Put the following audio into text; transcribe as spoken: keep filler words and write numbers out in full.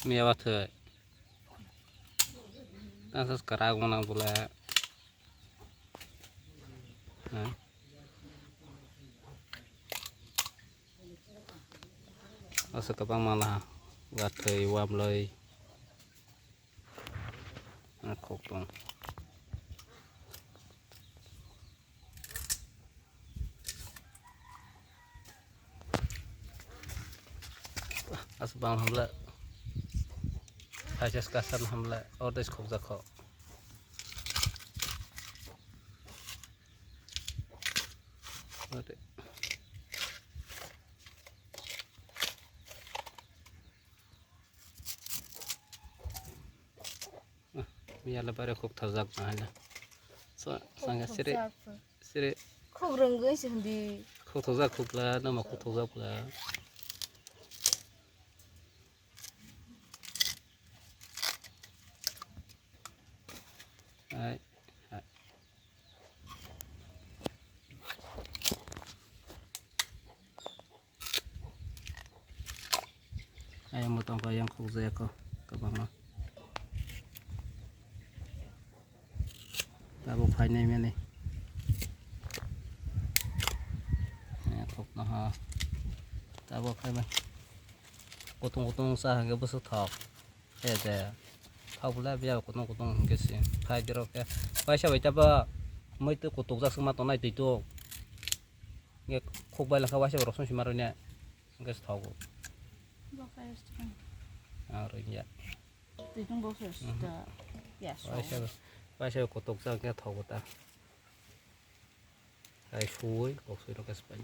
Miya bathai. Asas karak manang bole. Ha? Asa kabang mala. Bathai wamloi. Khok tong. Aswk bang hamle. Hai jas kasar hamle. Ordes khokjak kho. Ate. Miya le bare khok thajak na haile. So, sanga sire, sire. Khok rwngwi se hindi. Khok thajak khok la, nama khok thajak la. Ai, ai. Ayang bo tongkha, ayang khokjaya kho, kwbangma. Tabuk phainai mani. Ayang khokno ha. Tabuk phaibai. Kutung kutung sa hwnkhe bwswk thok. Khe je. Thok bwle biya kutung kutung hwnkhe se. Phai dirok khe. Waisa bai tabo. Mui twi kutuk jak swkma tongnai twi tuk. Nge khuk bai lakha waisa borok song sima rwnya. Hwnkhe se thogo. Bokhai restaurant. Ah, rwngya. Twi tong bokhai restaurant. Ya, so. Waisa, waisa kutuk jak hwnkhe thogo ta. Ai suwi, kok suwi rok khe se pai.